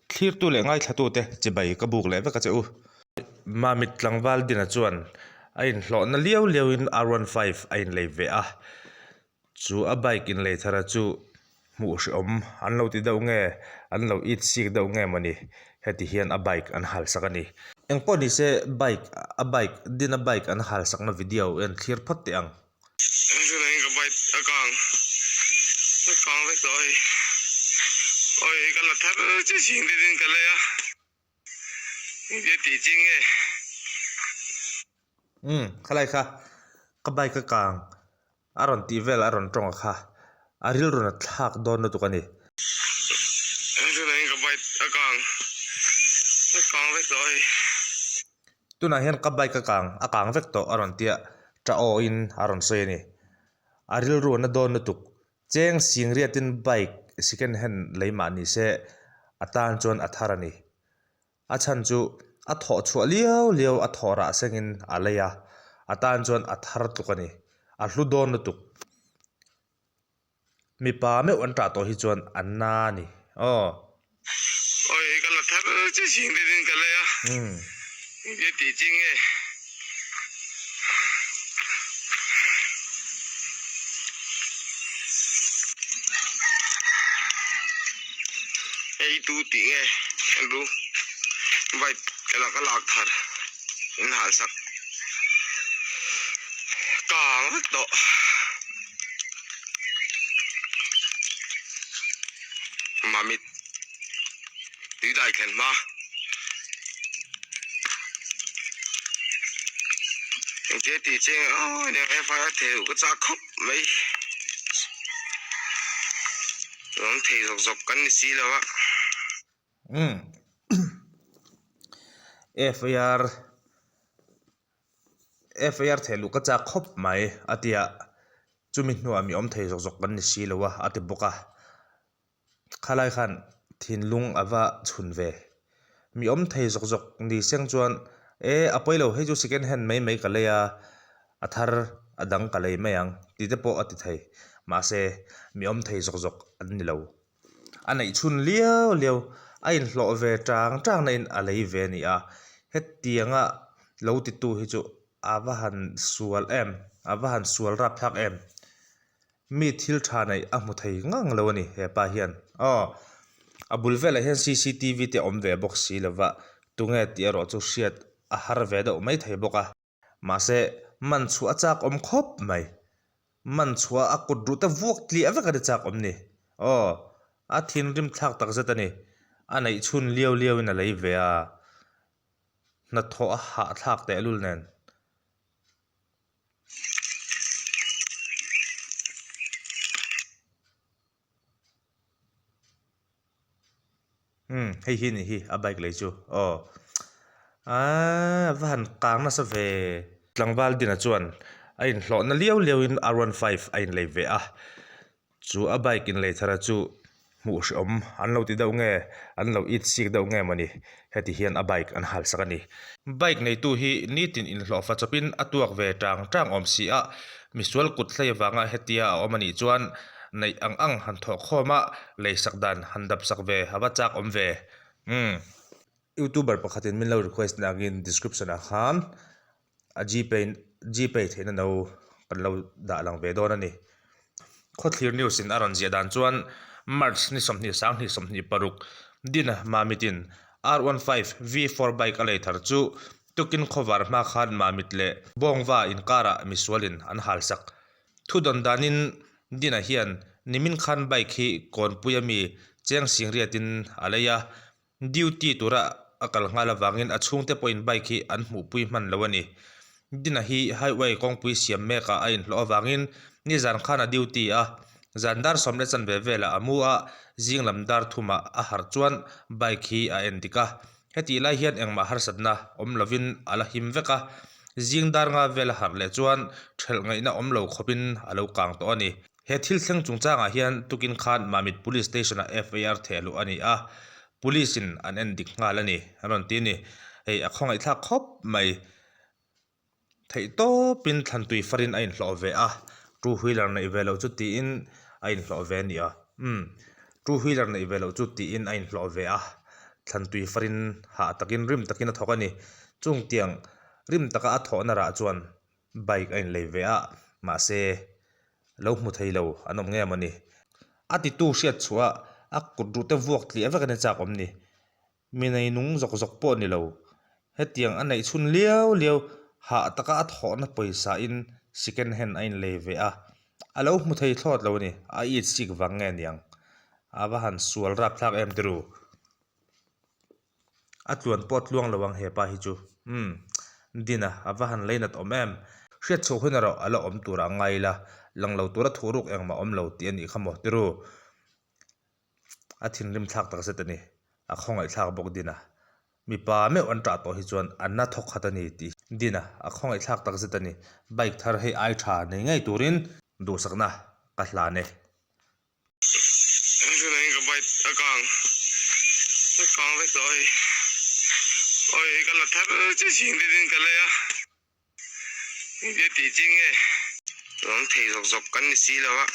Thlirtu leh ngaithlatute chibai ka buk leh vek a che u. Mamit tlangval Dina chuan a inhlawhna liau liauin R15 a inlei ve a. Chu a bike inlei thara chu hmuh hrehawm an lo ti deuh nge, an lo it sik deuh nge mawni, heti hian a bike an hal sak a ni. Engpawh ni se bike a bike Dina bike an hal sakna video en thlir phawt teh ang. Tunah ka bike a kang a kang vek tawh hei awi ka la thar chi chhing te din ka lei a engtia tih chi nge. Umm khalai kha ka bike a kang a rawn tih vel a rawn tawng a kha a rilru nat thlak dawn lutuk a ni. Tunah hian ka bike a kang a kang vek tawh hei. Tunah hian ka bike a kang a kang vek tawh a rawn tia tah aw in a rawn sawi a ni. A rilru a na dawn lutuk. Cheng sing riatin bike second hand lei mah ni se a tan chuan a thar a ni. A chhan chu a thawh chhuah liau liau a thawh rah sengin a lei a, a tan chuan a thar tluk a ni. A hlu dawn lutuk. Mipa meuh an tah tawh hi chuan an na a ni. Aw. Awi ka la thar chi chhing te din ka lei a. Engtia tih chi nge? Ei tu tih nge engtu bike ka la ka lak thar in hal sak kang vek tawh. Mamit tui dai thlen hma. Engtia tih cheng aw eng FIR thei ka chak khawp mai. Awm thei zawk zawk kan ni si lo a. Umm FIR FIR thei luh ka chak khawp mai a ti a, chumi hnuah mi awm thei zawk zawk kan ni si lo a a ti bawk a. Khalai khan thinlung a va chhun ve. Mi awm thei zawk zawk ni seng chuan e a pawi lo hei chu second hand mai mai ka lei a, a thar a dang ka lei mai ang tih te pawh a ti thei. Mahse mi awm thei zawk zawk an ni lo. A neih chhun liau liau a inhlawh ve tang tang na in a lei ve a ni a. Hetianga lo titu hi chu a va han sual em, a va han sual rapthlak em. Mi thil tha neih a hmu thei ngang lo a ni he pa hian. Aw, a bul velah hian cctv te a awm ve bawk si lo va, tunge tih erawh chu hriat a har ve deuh mai thei bawk a. Mahse, man chhuah a chak awm khawp mai. Man chhuah a kut ruh te vuak tliah vek a ni chak awm ni. Aw, a thinrim thlak tak zet a ni. A neih chhun liau liau in a lei ve a, hnathawh a hahthlak tehlul nen. Umm hei hi nih hi a bike lei chu aw aaa va han kang nasa ve. Tlangval Dina chuan a inhlawhna liau liauin R15 a inlei ve a. Chu a bike inlei thara chu hmuh hrehawm an lo ti deuh nge, an lo it sik deuh nge mawni, heti hian a bike an hal sak a ni. Bike neitu hi nitin inhlawhfa chawpin a tuak ve tang tang awm si a, misual kut hlei avanga hetia a awm a nih chuan neih ang ang han thawh khawm a, lei sak dan han dap sak ve a va chak awm ve. Umm. Youtuber pakhatin min lo request na angin description ah khan a gpay gpay theihna no kan lo dah lang ve dawn a ni. Khawthlir news in a rawn ziah dan chuan March ni 20 sanghnih 26 din Mamit in R15 V4 bike a lei thar chu tukin khawvar hma khan Mamit leh Bawngva inkarah misual in an hal sak. Thu dawn danin Dina hian nimin khan bike hi Kawnpui ami cheng singriat in a lei a, Duty tura a kal nghal avangin a chhungte pawhin bike hi an hmuhpui hman lo a ni. Dina hi highway kawngpui siam mekah a inhlawh avangin nizan khan a duty a, zan dar sawm leh chanve velah a mu a, zing lam dar thumah a harh chuan bike hi a en dik a. Hetih lai hian engmah harsatna awm lovin a la him vek a, zing dar nga vel a harh leh chuan ṭhelh ngaihna awm lo khawpin a lo kang tawh a ni. He thil thleng chungchangah hian tukin khan Mamit Police Station-ah FIR theh luh a ni a, Police-in an en dik nghal a ni, an rawn ti a ni. Hei a khawngaihthlak khawp mai. Theihtawpin thlantui farin a inhlawh ve a, Two wheeler neih ve loh chu tiin a inhlawh ve a ni a. Umm, two wheeler neih ve loh chu tiin a inhlawh ve a. Thlan tui farin hah takin rim takin a thawk a ni. Chung tiang rim taka a thawhna rah chuan bike a inlei ve a, mahse lo hmu thei lo an awm nge maw ni. A titu hriat chhuah a kut ruh te vuak tliah vek a ni chak awm ni. Mi nei nung zawk zawk pawh ni lo. Hetiang a neih chhun liau liau hah taka a thawhna pawisa in second hand a inlei ve a, a lo hmu thei thlawt lo a ni, a it sik vang nge niang. A va han sual rapthlak em tiru. A tluan pawh tluang lo ang hepa hi chu. Umm. Dina, a va han leinat awm em? Hriat chhuah hun erawh a la awm turah a ngai ila, lang lo tura thu ruk engmah awm lo tih a nih kha maw tiru. A thinrim thlak tak zet a ni. A khawngaih thlak bawk Dina. Mipa meuh an ṭah tawh hi chuan a na thawk khat a ni tih. Dina, a khawngaih thlak tak zet a ni. Bike thar hei ai ṭha nei ngei turin duhsakna ka hlan e. Tunah hian ka bike a kang a kang vek tawh hei awi ka la thar chiah ching te din ka lei a engtia tih chi nge lawm thei zawk zawk kan ni si lo a.